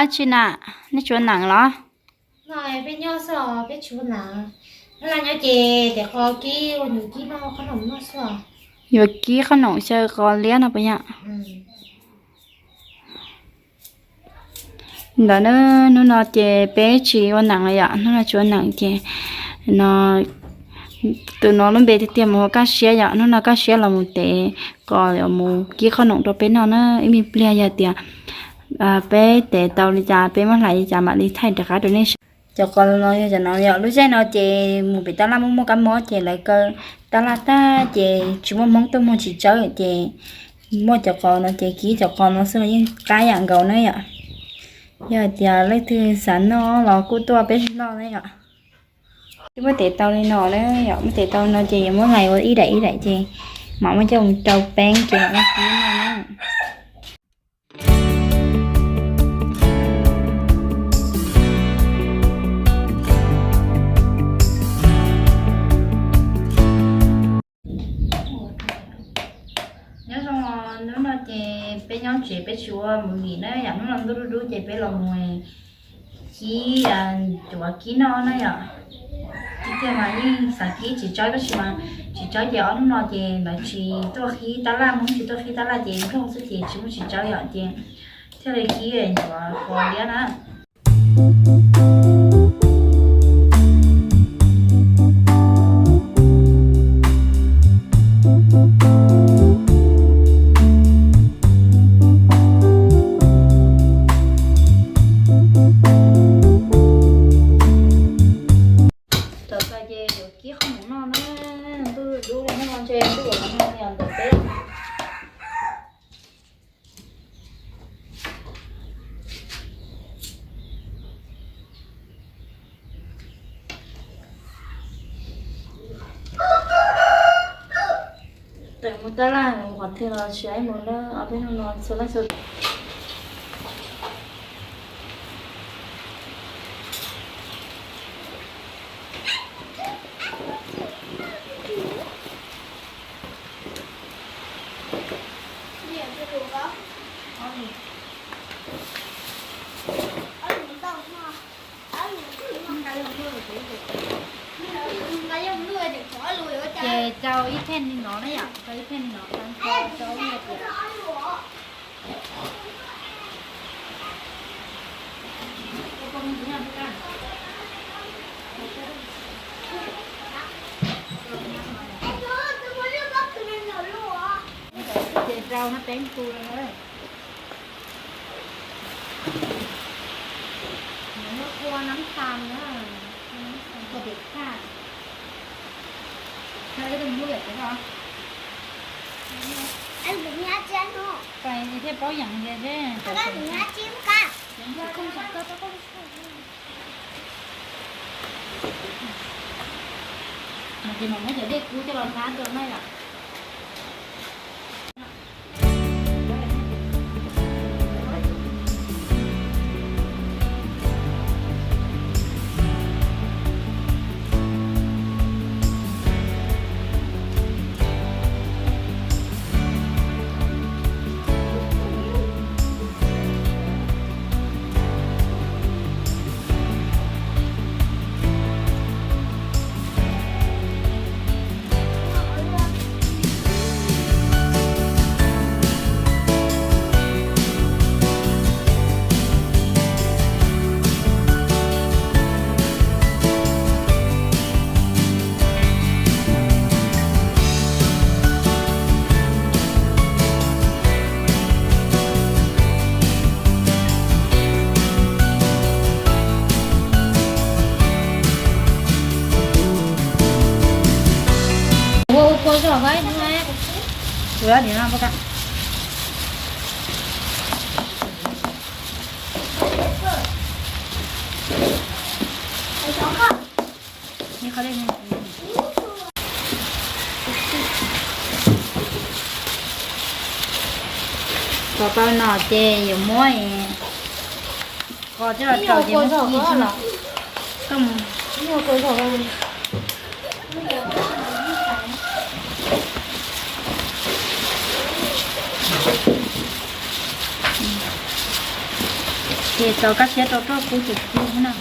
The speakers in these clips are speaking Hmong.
Dab tsi na, nej tsis ua neem los? Yuav kib qhob noom xyaw qos liab no puas yog? Ntawd na, hnub no ces peb tsis ua neem los yom, hnub no tsis ua neem ces no, tus no lub npe tiag tiag mus ua Kaj Siab yom, hnub no Kaj Siab los mus tev qos mus kib qhob noom rau peb noj na. Ib me pliag yog tias peb tev tau li cas peb muab hlais li cas mam li thaij rov qab rau nej saib. Cov qos no yog cov no yom, lub caij no ces mus pem tab laj muaj muaj kab mob ces lawv kaw tab laj tag ces tsis muaj Hmoob tuaj muag txiv tsawb ces muaj cov qos no ces kib cov qos no xwb los yeej qab yam nkaus na yom. Yog hais tias leej twg xav noj los kuj tuaj peb noj na yom. Twb muab tev tau li no na yom, muab tev tau li no ces yuav muab hlais ua ib daim ib daim ces mam muab coj mus rau peeb ces mam muab kib noj na. Nyob zoo, hnub no ces peb nyob tsev peb tsis ua movie na yom, hnub no ntuj dub dub ces peb los mus kib, cuav kib noj na yom. Kib tiag mas yeej xav kib txiv tsawb tab sis mas txiv tsawb ces ob hnub no ces lawv tsis tuaj qhib tab laj, Hmoob tsis tuaj qhib tab laj ces nrog xwb ces tsis muaj txiv tsawb yom ces thiaj li kib cuav qos liab na. Thaum txog ces yuav kib qhob noom noj na, ntuj dub li no ntshe ntuj los nag li os ntawm peb. Tawm mus tab laj mus qhov twg los tsis ib mus na, ob peb hnub no txhua leej txhua tus. Ces rau ib pheej li no na yom, rau ib pheej li no, rau ib pheej. Ces rau no teeb tu lawm. Nws muab ua nab tha na, ua nab tha, ua pem tha. Thiab ib tug muab yam tsev no. Pais thiaj paub yam li thiab. Mas ces mam muab cov dej kub coj los hlab rau na yom. Kom tau no ces yuav muab qos coj los rau ces muab kib no. Ces txaus kaj siab rau roj kub ces kub no.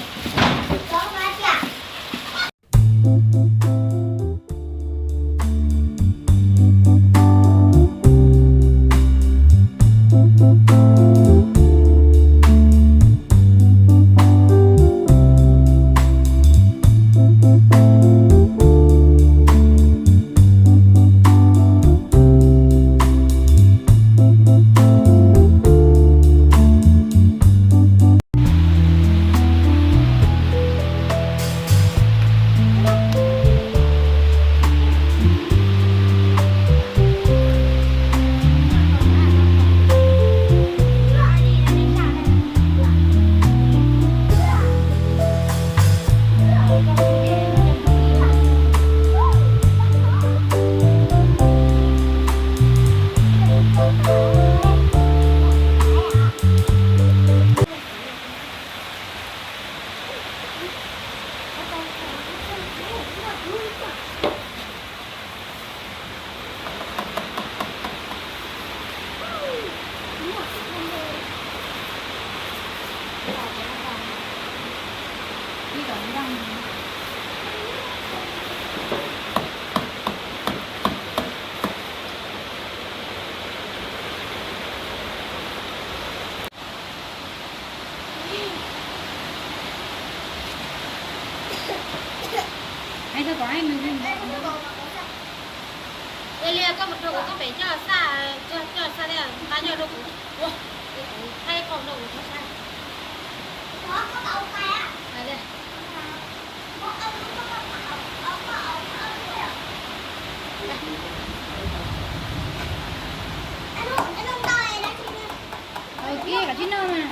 Ê Liag, koj mus rau kuv tub pem coj xaj, coj xaj thiab nqa coj rau kuv, kuv thaij qhov rau kuv thaij saib. Ua kiag kav tsij noj mas.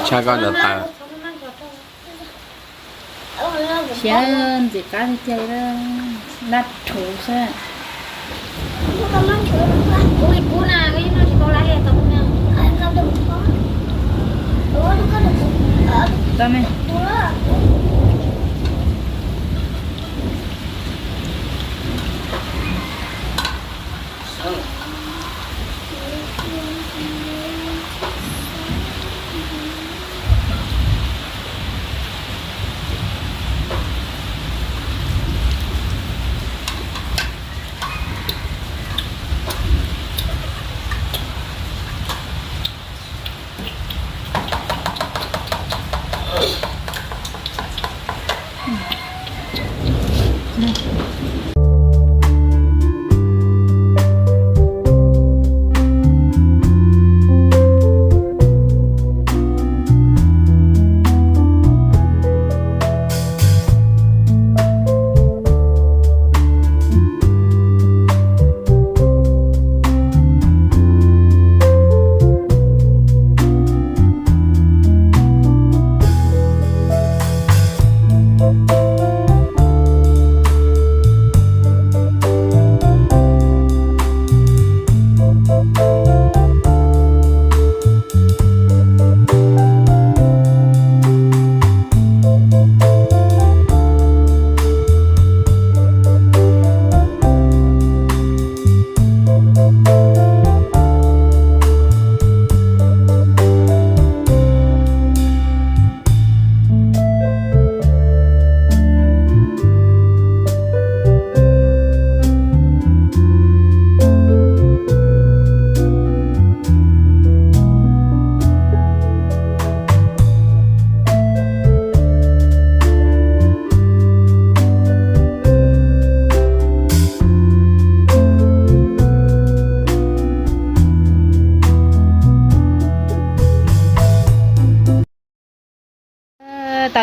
Tshaj koj ntawd tawm. Siav ntxim qab tiag tiag li, laj rhuv xwb. Tau me.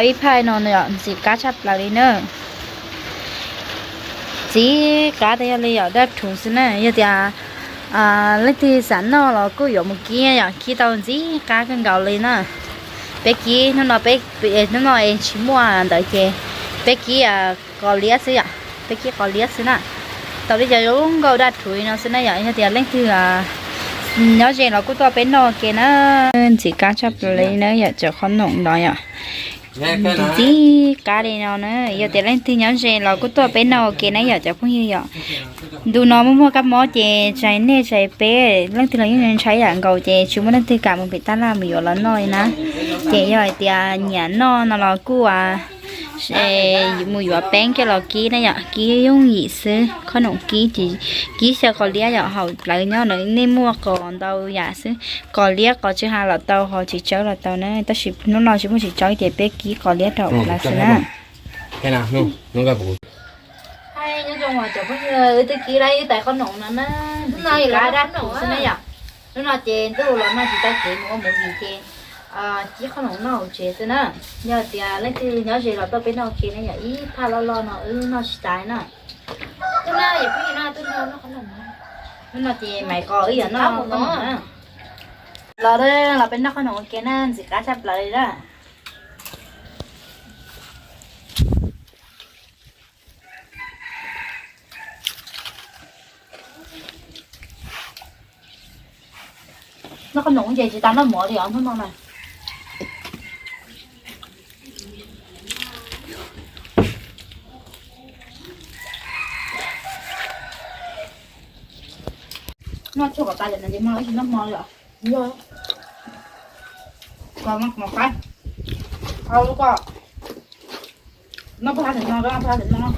Ib phaj no yom, ntxim qab tshaj plaws li na. Ntxim qab tas yog li yom, daj rhuv xwb na. Yog tias leej twg xav noj los kuj yuav mus kib yom, kib tau ntxim qab kawg nkaus li na. Peb kib hnub no, hnub no es tsis muaj ntawd ces peb kib qos liab xwb yom, peb kib qos liab xwb na. Tau li cov zoo nkauj daj rhuv li no xwb na yom, yog tias leej twg nyob ze los kuj tuaj peb noj ua ke na. Ntxim qab tshaj plaws li na yom, cov qhob noom no yom. Ntxim qab li no na, yog tias leej twg nyob ze los kuj tuaj peb noj ua ke na yom cov phooj ywg yom. Ntu no muaj muaj kab mob ces tsis hais nej tsis hais peb, leej twg los yeej ntshai yam nkaus ces tsis muaj leej twg kam mus pem tab laj mus yuav los noj li na. Ces yog hais tias nyiam noj no los kuj mus yuav peeb coj los kib na yom, kib yooj yim xwb, qhob noom kib ces kib xyaw qos liab yom, haum plawv nyob na, nej muaj qos ntau yam xwb, qos liab qos tsw ha los tau, ho txiv tsawb los tau na, tab sis hnub no tsis muaj txiv tsawb ces peb kib qos liab rau hauv plawv xwb na. Nyob zoo cov phooj ywg, wb twb kib lawm ib tais qhob noom no na, ntxim qab daj rhuv xwb na yom. Hnub no ces ntuj los noj tsis tau kev mus ua movie ces kib qhob noom noj hauv tsev xwb na. Yog tias leej twg nyob ze los tuaj peb noj ua ke na yom, ib phaj loj loj no wb noj tsis tas na. Hnub no ces Maiv Qos wb yuav noj qhob noom na. Los, los peb noj qhob noom ua ke na, ntxim qab tshaj plaws li na. Noj qhob noom ces tsis tas noj mov li os hnub no na. Noj tshuaj kom tas lawm no ces mag ib tsis noj hmo li os. Kom mov qab, noj pab hab no, noj pab hab no.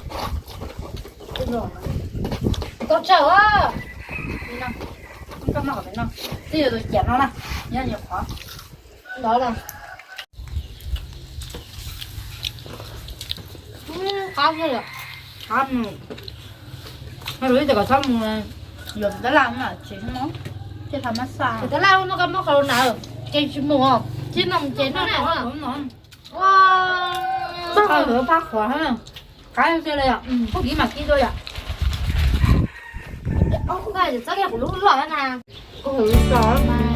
Koj tsawg, koj noj kom pem no, twb yuav tus ciam no na, nyob nyuam qhov. Qab, qab mus. Ho lus ib tias kom txhob mus yuav tab laj no tsis no, thiaj tau mab xa. Tab laj no koj muab qhov lus na, ces tsis mus, tsis no ces noj no. Txhob qhov lus pab qhuav, qab tiag li yom, kuv kib mas kib dua yom. Txhob kuv lub loj na, kuv lub loj.